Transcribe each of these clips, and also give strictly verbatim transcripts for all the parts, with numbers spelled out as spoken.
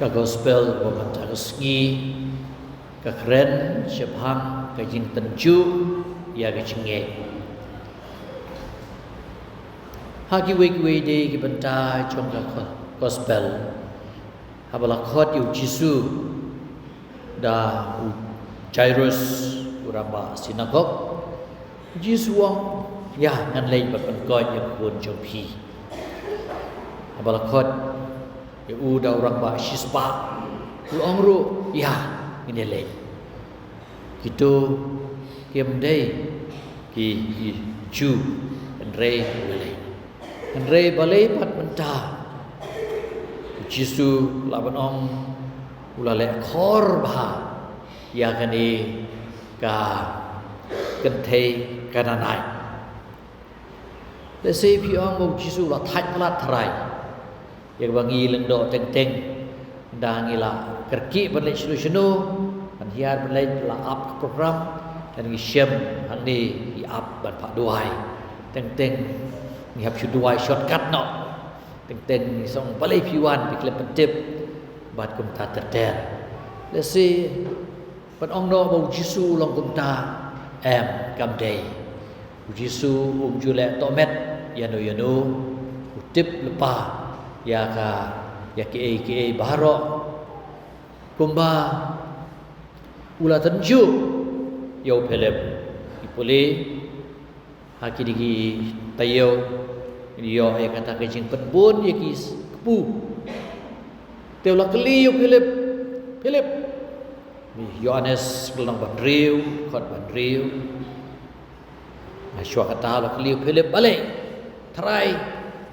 Ka gospel ba mynta ka sngi ka kren shaphang ka jingtynjuh ïa ka jingngeit. Ha kiwei kiwei de ki bynta jong ka gospel, haba la khot ïa u Jisu da u Jairus, u rangbah synagog, u Jisu u ong, ïa, ngan leit bad pynkoit ïa ka khun jong phi. Haba la khot ïa u da u rangbah shispah, u ong ruh, ïa, ngin ïa leit. Kito kim dei ki, ki Jiw, hynrei u la leit. Hynrei balei pat mynta u Jisu lah ban ong u la leh khor bha ïa kane ka kynthei Kananait? Lehse phi ong ba u Jisu u la thait palat tharai ïa kaba ngi lyngdoh teng teng. Ynda ngi la kyrkieh ban leit shano shano, ban hiar ban leit, la ap ka program, lada ngi shem hangne ngi ap ban phah duwai. Teng teng ngi hap shu duwai shortcut noh. Teng teng ngi ong balei phi wan, phi khlem pyntip, bad kumta ter ter. Lehse ban ong noh ba u Jisu u long kumta, em, kam dei. U Jisu um ju leh tohmet ïano ïano, u tip lypa ïa ka, ïa kiei kiei baroh. Kumba u la tynjuh ïa u Philip. Ngi pule ha kine ki taïew, ngi ïoh ïa kata ka jingpynbun ïa ki kpu. Te u la kylli ïa u Philip, Philip, Ïoannis ka lynnong ba hynriew, dkhot ba hynriew. Hashwa kata u la kylli ïa u Philip, balei, tharai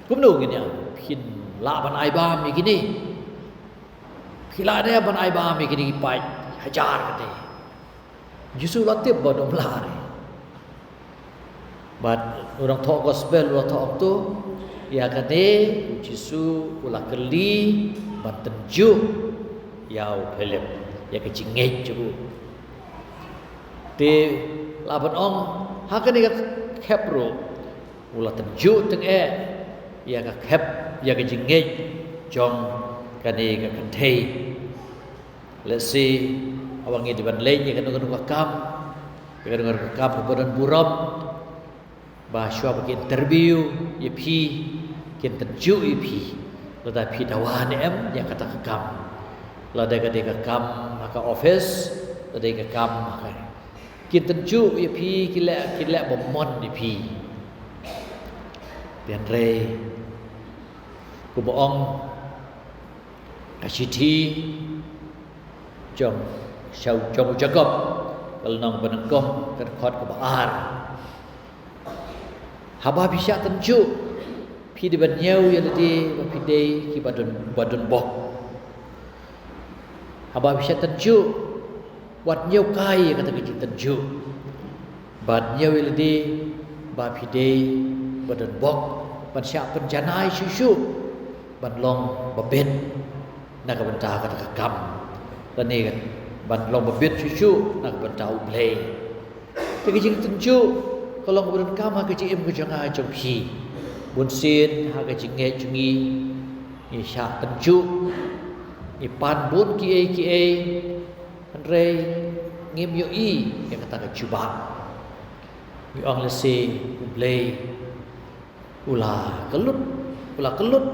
kumno ngin ïa, phin lah ban ai bam ïa kine? Phi lah ne ban ai bam ïa kine ki paid hajar kane? Jisu u la tip ba u dom lah re. Bad u nongthoh gospel u la thoh to, ïa kane u Jisu u la kylli ban tynjuh ïa u Philip ïa ka jingngeit jong u. Te lah ban ong ha kane ka khep ruh u la tynjuh tyngeh ïa ka khep, ïa ka jingngeit jong kane ka kynthei. Lehse haba ngi dei ban leit ïa kano kano ka kam, ïa kano kano ka kam kaba don burom, ba shuwa ba ki interview ïa phi, kin tynjuh ïa phi lada phi dawa ne em ïa kata ka kam. Lada ka dei ka kam ha ka office, lada ka dei ka kam ha ka, kin tynjuh ïa phi, kin leh, kin leh ba mon ïa phi. Hynrei kumba ong ka shithi jong, jong u Jakob, ka lynnong ba nyngkong, ka dkhot kaba ar. Haba phi shah tynjuh, phi dei ban ñiew ïa lade ba phi dei kiba don, ba don bok. Haba phi shah tynjuh, wat ñiewkai ïa kata ka jingtynjuh. Bad ñiew ïa lade ba phi dei ba don bok, ban shah pynjanai shuh shuh ban long ba bit na ka bynta kata ka kam, lane ban long ba bit shuh shuh na ka bynta U Blei. Te ka jingtynjuh ka long kaba donkam ha ka jingim ka jong nga jong phi. Bunsien ha ka jingngeit jong ngi, ngi shah tynjuh, ngi pan bun kiei kiei, hynrei ngim ïohi ïa kata ka jubab. Ngi ong lehse U Blei u la kyllut, u la kyllut,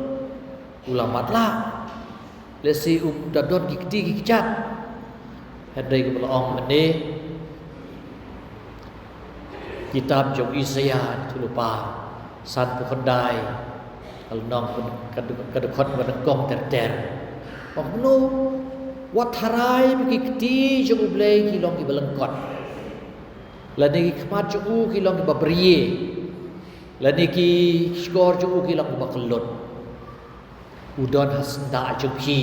u la matlah. Lehse um da don ki kti ki kjat. Hynrei kumba la ong mynne, kitab jong u Isaïah, lynnong ba sanphew khyndai, ka lynnong, ka, ka dkhot ba nyngkong ter ter. Ong kumno, wat tharai ba ki kti jong U Blei ki long kiba lyngkot, lane ki khmat jong u ki long kiba briew, lane ki shkor jong u ki long kiba kyllut. U don ha syndah jong phi,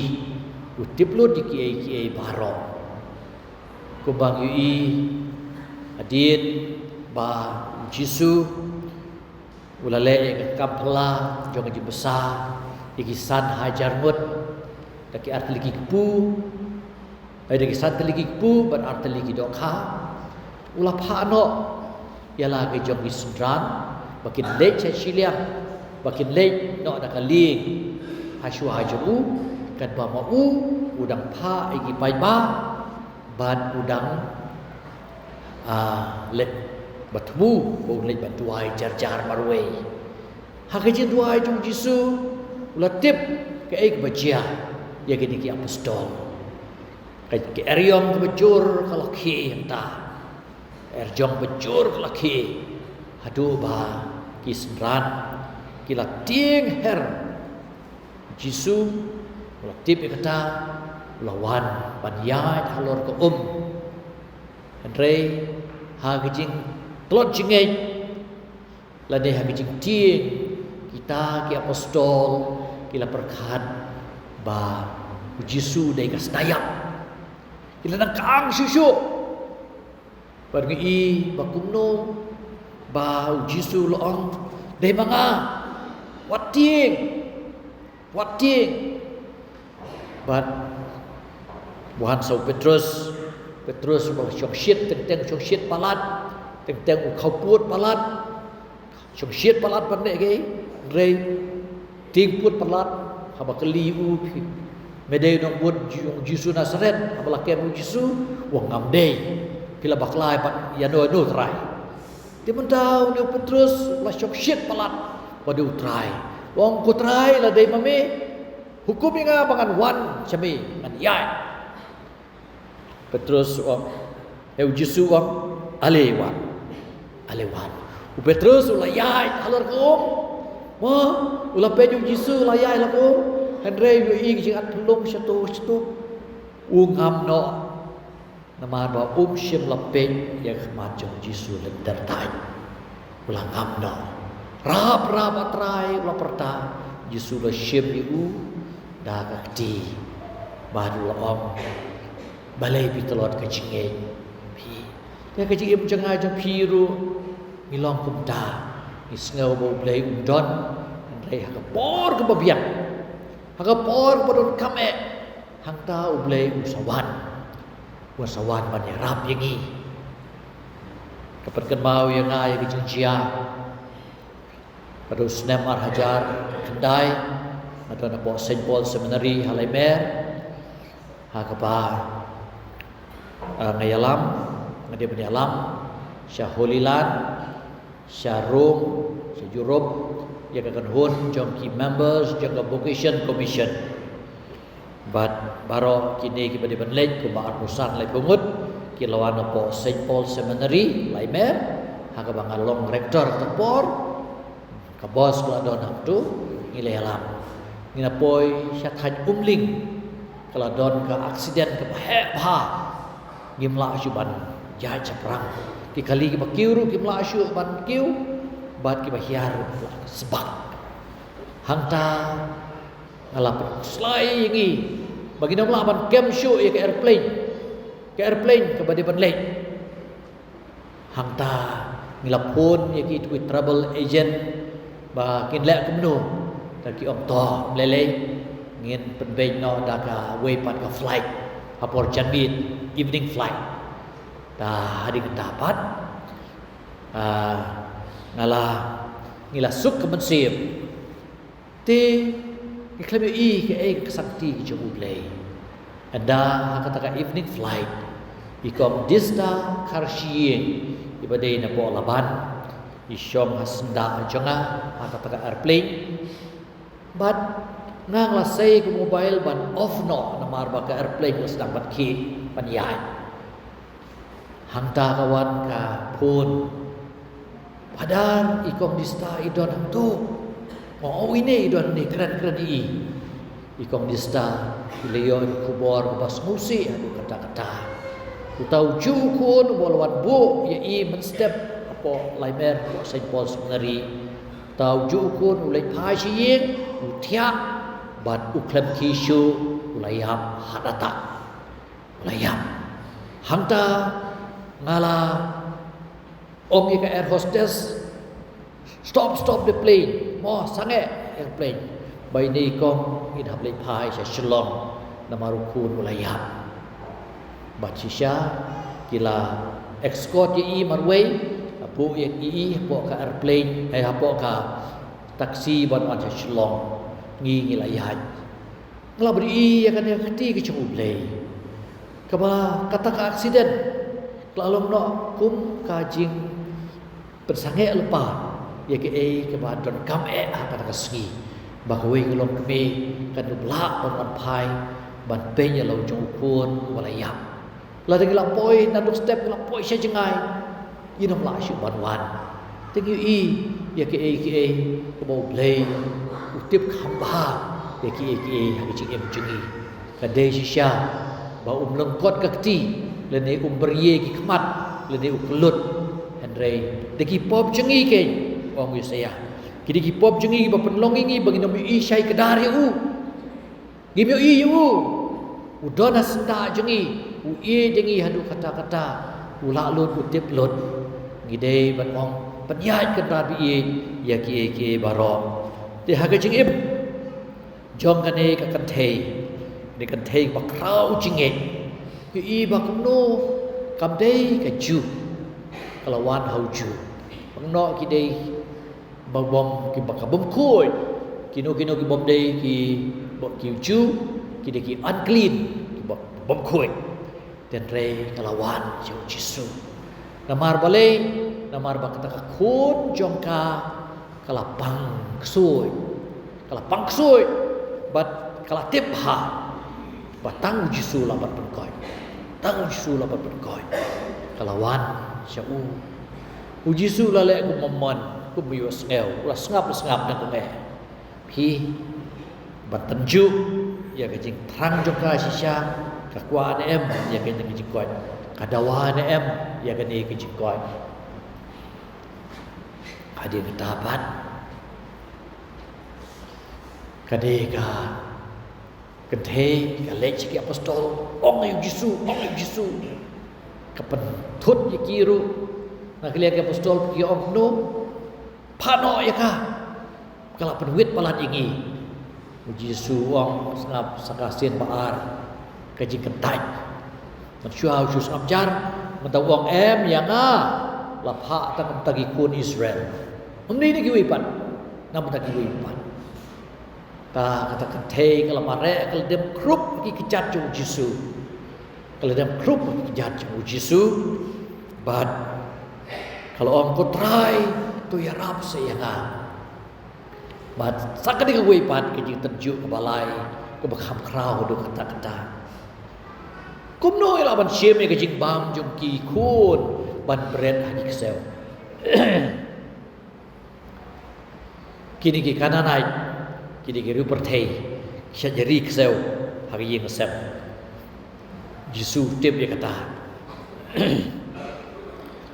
u tip lut ïa kiei kiei baroh. Kumba ngi ïohi hadien ba U Jisu u la leh ïa ka kam phylla jong ka jingbsa ïa ki san hajar ngut, da ki artylli ki kpu, ai, da ki san tylli ki kpu bad artylli ki dohkha. U la phah noh ïa la ki jong ki synran ba kin leit sha shiliang, ba kin leit noh da ka lieng ha shuwa ha jong u, Katba ma u, u dang phah ïa ki paidbah, bad u dang, ah, leit bad u, u leit bad duwai jar jar marwei. Ha ka jingduwai jong u Jisu, u la tip kaei kaba jia ïa kine ki apostol. Ka, ka eriong kaba jur ka la khie hangta. Eriong ba jur ka la khie. Haduh ba ki synran ki la tieng her. Jisu u la tip ïa kata, u la wan ban ïaid halor ka um. Hynrei ha ka jingtlot jingngeit lane ha ka jingtieng, kita ki apostol ki la pyrkhat ba u Jisu dei ka sniap. Ki la nang kang shuh shuh. Bad ngi i ba kumno ba u Jisu u la ong, "Dei ma nga. Wat tieng. Wat tieng." Bad wan sa u Petrus, Petrus u la shongshit, teng teng u shongshit palat, teng teng u khawpud palat. Shongshit palat ban leh kaei, hynrei tieng pud palat, haba kylli u, "Phi, me dei u nongbud jong Jisu Nasaret?" Haba la kem u Jisu, u ong, "Ngam dei. Phi la bakla ïano ïano, Trai." Te mynta une u Petrus u la shongshit palat bad u Trai. U ong, "Ko Trai, lada dei ma me, hukum ïa nga ba ngan wan sha me, ngan ïaid." Petrus u ong, eh, u Jisu u ong, "Ale wan. Ale wan." U Petrus u la ïaid halor ka um. Mo, u la peit u Jisu u la ïaid halor ka um. Hynrei u ïohi ka jingat pynlong shato shato. U ngam noh. Namar ba um shym la peit ïa ka khmat jong u Jisu lynter thait. U la ngam noh. "Rap, rap, ah Trai," u la pyrta. Jisu u la shim ïa u da ka kti bad u la ong, "Balei phi tlot ka jingngeit phi? Ïa ka jingim jong nga jong phi ruh ngi long kumta. Ngi sngew ba U Blei um don, hynrei ha ka por kaba biang, ha ka por kaba donkam eh, hangta U Blei u sa wan. U sa wan ban ïarap ïa ngi." Ka pynkynmaw ïa nga ïa ka jingjia. Bad u snem ar hajar khyndai, nga don hapoh Saint Paul Seminary ha Laimer. Ha kaba, ah, nga ïalam, nga dei ban ïalam sha Holy Land, sha Rome, sha Europe, ïa ka kynhun jong ki members jong ka Vocation Commission. Bad baroh kine kiba dei ban leit kumba arphew san laiphew ngut ki la wan hapoh Saint Paul Seminary, Laimer, ha kaba nga long rector ka por. Ka bos ka la don hangto, ngi la ïalam. Ngi la poi sha thaiñ Umling, ka la don ka accident kaba heh bha. Ngim lah shuh ban ïaid shaphrang. Ki kali kiba kiew ruh kim lah shuh ban kiew, bad kiba hiar ruh kim lah sbak. Hangta nga la pynslai ïa ngi ba ngin ym lah ban kem shuh ïa ka airplane. Ka airplane kaba dei ban leit. Hangta ngi la phone ïa kitu ki travel agent ba kin leh kumno. Te ki ong to, ym lei lei, ngin pynbeit noh da kawei pat ka flight ha por janmiet, evening flight. Te hadien kata pat, ah, nga la, ngi la suk ka mynsiem. Te ngi khlem ïohi kaei ka ksangti ka jong U Blei. Ynda ha kata ka evening flight, i Kong Dista Kharshiing, iba dei na Bohlaban, i shong ha syndah jong nga ha kata ka airplane. Bad nga, nga la sei ka mobile ban off noh namar ba ka airplane ka sdang ban khie ban ïaid. Hangta ka wan ka phone. Phadar, i Kong Dista i don hangto. Nga ong, ine i don ne, kren kren i. I Kong Dista i la ïoh ïa ka khubor kaba sngewsih haduh katta katta. Uta u juh u khun uba la wan buh ïa i mynstep hapoh Laimer, hapoh Saint Paul Seminary. Uta u juh u khun u leit phai sha ïing, u thiah, bad u khlem khie shuh, u la ïap heart attack. La ïap. Hangta nga la ong ïa ka air hostess, "Stop, stop the plane. Mo, sangeh airplane. Ba ine i kong ngin hap leit phai sha Shillong namar u khun u la ïap." Bad shisha ki la escort ïa i marwei, la buh ïa i hapoh ka airplane, eh, hapoh ka taxi ban wan sha Shillong. Ngi, ngi la ïaid. Nga la bri ïa kane ka kti ka jong U Blei, kaba kata ka aksiden ka la long noh kum ka jingpynsangeh lypa ïa kaei kaba donkam eh ha kata ka sngi, ba kawei ka longkmie kan ym lah ban wan phai ban peit ïa la u jong u khun uba la ïap. Lada ngi la poi naduh step, ngi la poi sha jngai, ngin ym lah shuh ban wan. Te ngi ïohi ïa kaei kaei kaba U Blei u tip kham bha ïa kaei kaei ha ka jingim jong ngi. Ka dei shisha ba um lyngkot ka kti, lane um brie ki khmat, lane u kyllut. Hynrei da ki pop jong ngi keiñ, ong u Isaïah, ki dei ki pop jong ngi ba pynlong ïa ngi ba ngin ym ïohi shai kdar ïa u. Ngim ïohi ïa u. U don ha syndah jong ngi, u ïeit ïa ngi haduh katta katta, u lah lut, u tip lut. Ngi dei ban ong, pynïaid kynrad ba ïeit ïa kiei kiei baroh. Te ha ka jingim jong kane ka kynthei, kane ka kynthei ba khraw jingngeit, ïohi ba kumno kam dei ka Jiw, ka la wan ha u Jiw. Pang noh ki dei ba bym, ki ba ka bym khuid. Kino kino ki bym dei ki, ba ki Jiw, ki dei ki unclean, ki ba bym khuid. Hynrei ka la wan sha u Jisu. Namar balei? Namar ba kata ka khun jong ka ka la pang ksuid. Ka la pang ksuid. Bad ka la tip bha ba tang u Jisu lah ban pynkoit. Tang u Jisu lah ban pynkoit. Ka la wan sha u. U Jisu la leh kum u mon, kum u ïohsngew, u la sngap, u sngap na ka nge. Phi, ban tynjuh ïa ka jingthrang jong ka shisha, ka kwah ne em ïa kane ka jingkoit? Ka dawa ne em ïa kane ka jingkoit? Hadien kata pat, ka dei ka kynthei ka leit sha ki apostol, ong ïa u Jisu, ong ïa u Jisu. Ka pynthut ïa ki ruh na ka liang ki apostol, ki ong kumno? Phah noh ïa ka, ka la pynwit palat ïa ngi. U Jisu u ong, sngap sa ka sien ba ar ka jingkyntait. Mynshuwa u shu sngap jar, mynta u ong, em, ïa nga la phah tang na bynta ki khun Israel. Ym dei na kiwei pat, na bynta kiwei pat. Ta kata ka kynthei ka la mareh, ka la dem khrup ha ki kjat jong u Jisu. Ka la dem khrup ha ki kjat jong u Jisu. Bad ka la ong, ko Trai, to ïarap seh ïa nga. Bad sa kane kawei pat ka jingtynjuh kaba lai, kaba kham khraw haduh katta katta. Kumno i lah ban shim ïa ka jingbam jong ki khun ban bret ha ki ksew? Kine ki Kananait, kine ki riew pyrthei, ki shait ri ksew ha ka ïing ka sem. Jisu u tip ïa kata.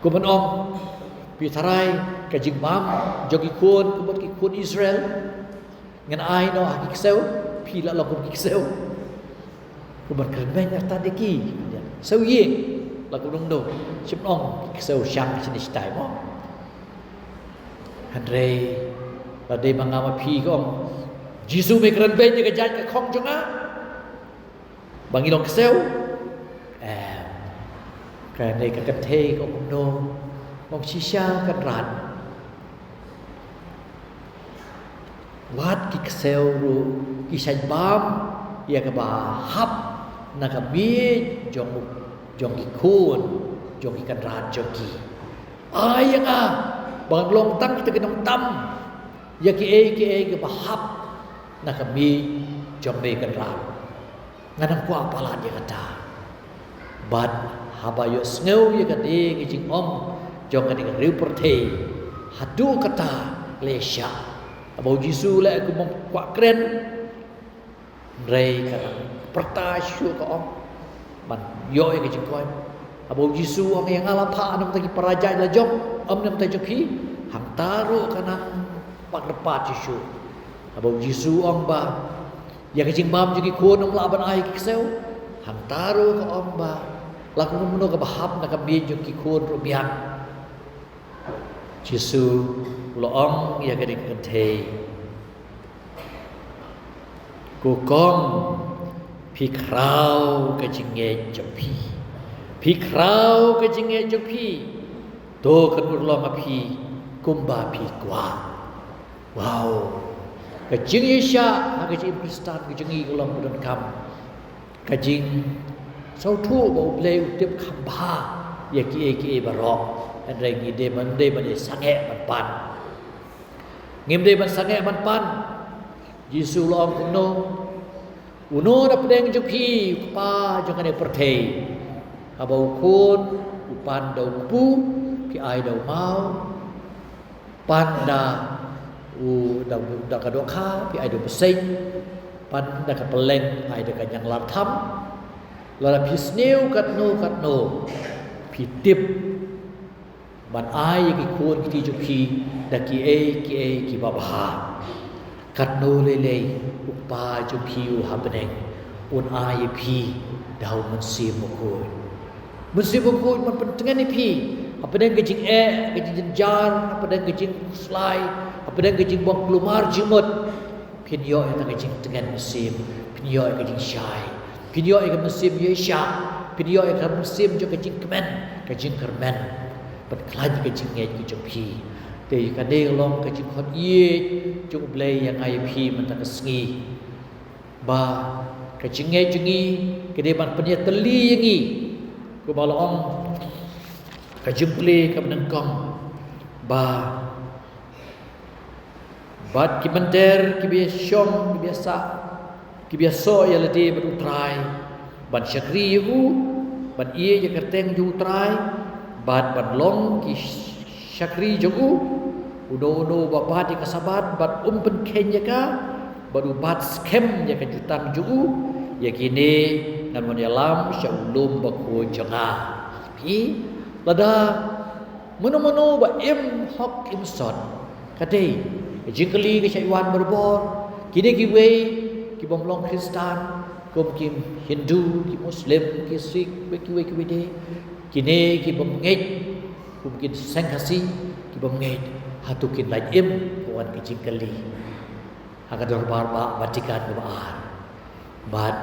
Kumno ong, phi tharai ka jingbam jong ki khun, ka mut ki khun Israel, ngan ai noh ha ki ksew, phi la long kum ki ksew. Kumno kren beiñ artat ïa ki, ksew ïing, la kumno, shim ong ki ksew shang shane shatai mo. Hynrei lada dei ma nga ma phi, ka ong, Jisu, me kren beiñ ïa ka jait ka khong jong nga ba ngi long ksew? Em. Kane ka kynthei ka ong kumno? Ong, shisha Kynrad, wat ki ksew ruh ki shait bam ïa kaba hap na ka miej jong, jong ki khun, jong ki kynrad jong ki. Ai ïa nga ba ngan long tang kita ki nongtam ïa kiei kiei kiba hap na ka miej jong me Kynrad. Ngan ym kwah palat ïa kata. Bad haba ïohsngew ïa kane ka jingong jong kane ka riew pyrthei, haduh katta ka la ïashah. Haba u Jisu u leh kum u kwah kren, hynrei ka nang pyrta shuh, ka ong, ban ïoh ïa ka jingkoit. Haba u Jisu u ong, ïa nga la phah na bynta ki para jait la jong, ym na bynta jong phi, hangta ruh ka nang pat kyrpad shuh shuh. Haba u Jisu u ong ba ïa ka jingbam jong ki khun ym lah ban ai ki ksew, hangta ruh ka ong ba la kumno kumno kaba hap na ka miej jong ki khun ruh biang. Jisu u la ong ïa kane ka kynthei, ko kong, phi khraw ka jingngeit jong phi. Phi khraw ka jingngeit jong phi. To kan urlong ha phi kumba phi kwah. Wow. Ka jingïaishah ha ka jingim Khristan ka jong ngi ka long ba donkam ka jingsngewthuh ba U Blei u tip kham bha ïa kiei kiei baroh. Hynrei ngi dei ban, dei ban ïa sangeh ban pan. Ngim dei ban sangeh ban pan. Jisu u la ong kumno? Uno na pdeng jong phi u kpa jong kane ka pyrthei. Haba u khun u pan da u kpu, phi ai da u maw? Pan da u, da, da ka dohkha, phi ai da u bseiñ. Pan da ka pylleng, ai da ka ñianglartham. Lada phi sniew katno katno, phi tip ban ai ïa ki khun kti jong phi da kiei kiei kiba bha. Katno lei lei u Kpa jong phi u ha bneng un ai ïa phi da u Mynsiem Bakhuid. Mynsiem Bakhuid un pyntngen ïa phi hapdeng ka jingeh, ka jingjynjar, hapdeng ka jingkhuslai, hapdeng ka jingbym kulmar jingmut. Phin ïoh ïa ka jingtngen mynsiem, phin ïoh ïa ka jingshai, phin ïoh ïa ka mynsiem ïaishah, phin ïoh ïa ka mynsiem jong ka jingkmen, ka jingkyrmen. Pynkhlaiñ ïa ka jingngeit ka jong phi. Te kane ka long ka jingkhot ïeit jong U Blei ïa nga ïa phi mynta ka sngi. Ba ka jingngeit jong ngi ka dei ban pynïatylli ïa ngi. Kumba la ong ka jingpule kaba nyngkong ba bad ki mynder kiba ïashong, kiba ïasah, kiba ïasoh ïa lade bad U Trai, ban shakri ïa u, ban ïeit ïa ka kyrteng jong U Trai, bad ban long ki shakri jong u. Uno uno uba bat ïa ka Sabbath bad um pynkheiñ ïa ka, bad u bat skhem ïa ka jutang jong u, ïa kine ngan wan ïalam sha u lum bakhuid jong nga. Phi, lada mano mano ba im hok im sot, ka dei ka jingkylli ka shait wan barabor. Kine kiwei ki bym long Khristan, kum ki Hindu, ki Muslim, ki Sikh, kiwei kiwei de, kine ki bym ngeit, kum ki seng Khasi ki bym ngeit, hato kin lait im? Ka wan ka jingkylli ha ka dorbar ba Vatican kaba ar. Bad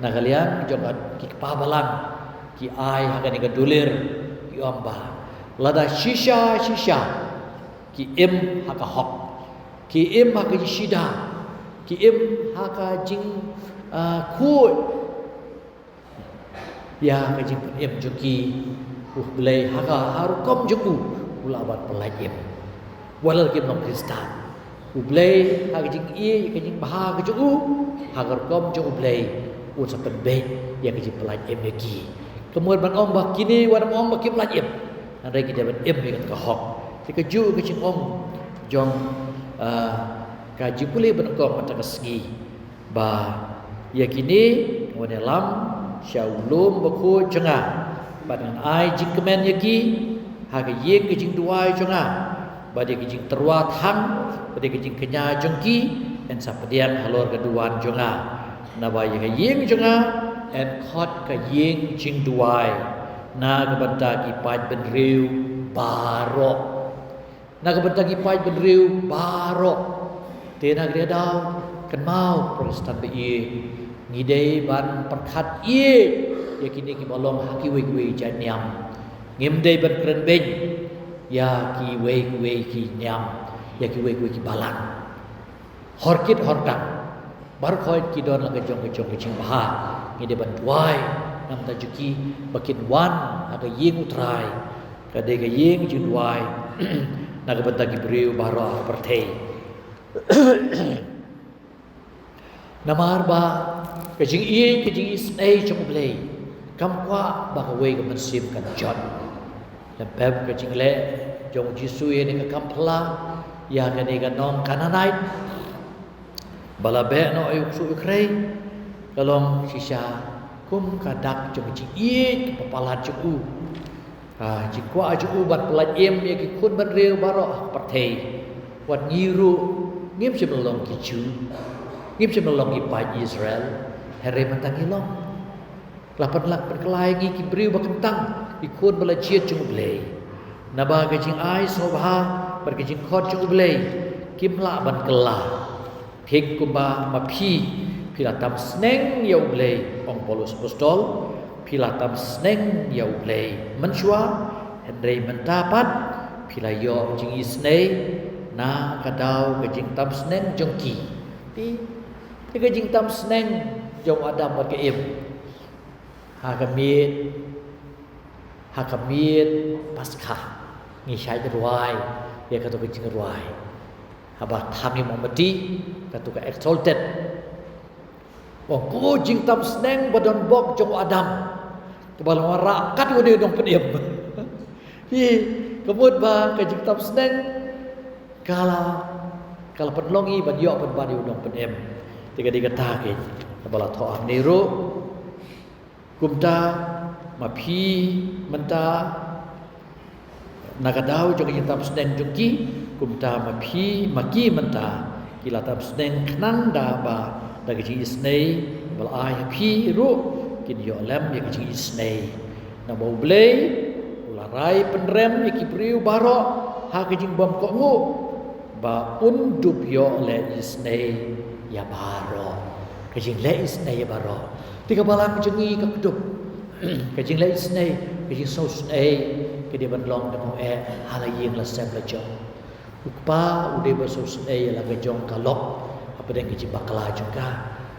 na ka liang jong ki kpa balang ki ai ha kane ka dulir, ki ong ba lada shisha shisha ki im ha ka hok, ki im ha ka jingshida, ki im ha ka jing, ah, khuid ïa ka jingpynim jong ki, U Blei ha ka, ha rukom jong u u lah ban pyllait im. Wat la kim long Khristan, U Blei ha ka jingïeit, ka jingbha ka jong u, ha ka rukom jong U Blei un sa pynbeit ïa ka jingpyllait im ïa ki. Ka mut ban ong ba kine, wat ong ba kim lait im, hynrei ki dei ban im ïa ka hok. Te kajuh ka jingong jong, ah, ka jingpule ba nyngkong mynta ka sngi. Ba ïa kine ngan wan ïalam sha u lum bakhuid jong nga, bad ngan ai jingkmen ïa ki ha ka ïing ka jingduwai jong nga, bad ïa ka jingtyrwa thang bad ïa ka jingkñia jong ki yn sa pdiang halor ka duwan jong nga. Naba ïa ka ïing jong nga yn khot ka ïing jingduwai na ka bynta ki paidbynriew baroh. Na ka bynta ki paidbynriew baroh. Te na kane ka daw, kynmaw Protestant ba ïeit, ngi dei ban pyrkhat ïeit ïa kine kiba long ha kiwei kiwei jait niam. Ngim dei ban kren beiñ ïa kiwei kiwei ki niam, ïa kiwei kiwei ki balang. Hor kit hor tang, baroh khoit ki don la ka jong ka jong ka jingbha. Ngi dei ban duwai na ka bynta jong ki ba kin wan ha ka ïing U Trai, ka dei ka ïing jingduwai na ka bynta ki briew baroh ha ka pyrthei. Namar ba ka jingïeit, ka jingisynei jong U Blei kam kwah ba kawei ka mynsiem kan jot. Lem pep ka jingleh jong U Jisu ïa kane ka kam phylla ïa kane ka nong Kananait ba la beh noh ïa u ksuid u khrei, ka long shisha kum ka dak jong ka jingïeit kaba palat jong u. Ka jingkwah jong u ban pyllait im ïa ki khun bynriew baroh ha ka pyrthei. Wat ngi ruh ngim shym la long ki Jiw, ngim shym la long ki paid Israel, hynrei mynta ngi long. La pynlak pynkylla ïa ngi ki briew ba kyntang, ki khun ba la jied jong U Blei. Naba ka jingai sngewbha bad ka jingkhot jong U Blei kim lah ban kylla. Thik kumba ma phi, phi la tam sneng ïa U Blei, ong Paulus Apostol, phi la tam sneng ïa U Blei mynshuwa, hynrei mynta pat phi la ïoh jingisynei, Na ka daw ka jingtam sneng jong ki. Te, te ka jingtam sneng jong u Adam bad ka Im. Ha ka miet, ha ka miet Paskha. Ngi shait rwai, ïa kato ka jingrwai. Haba tham ïa u mombati, kato ka exalted. Ong ko jingtam sneng ba don bok jong u Adam. Kaba la wanrah kat u dei u nongpynim. Hi, ka mut ba ka jingtam sneng ka la, ka la pynlong hi ban ïoh pynban ïa u nongpynim. Te ka dei kata keiñ kaba la thoh hangne ruh. Kumta ma phi mynta, na ka daw jong ka jingtam sneng jong ki, kumta ma phi, ma ki mynta, ki la tam sneng khnang da ba da ka jingisynei ba la ai ha phi ruh kin ïoh lem ïa ka jingisynei. Naba U Blei u la rai pynrem ïa ki briew baroh ha ka jingbym kohnguh, ba un dup ïoh leh isynei ïa baroh. Ka jingleh isynei ïa baroh. Te ka balang jong ngi ka kdup. Ka jingleh isynei, ka jingsngewsynei, ka dei ban long da u eh ha la ïing la sem la jong. U kpa u dei ba sngewsynei ïa la ka jong ka lok hapdeng ka jingbakla jong ka.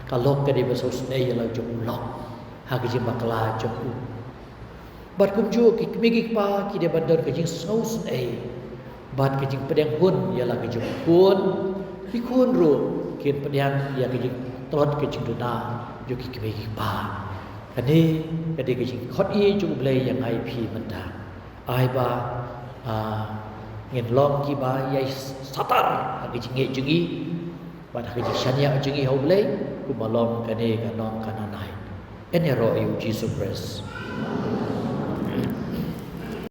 Ka lok ka dei ba sngewsynei ïa la jong u lok ha ka jingbakla jong u. Bad kumjuh ki kmie ki kpa ki dei ban don ka jingsngewsynei bad ka jingpdiang hun ïa la ka jong u khun. Ki khun ruh kin pdiang ïa ka jingtlot ka jingduna jong ki kmie ki kpa. Kane ka dei ka jingkhot ïa jong U Blei ïa nga ïa phi mynta. Ai ba, ah, ngin long kiba ïai satar ha ka jingngeit jong ngi bad ha ka jingshaniah jong ngi ha U Blei, kumba long kane ka Nongkana Night. Yn ïaroh ïa U Jisu Khrist.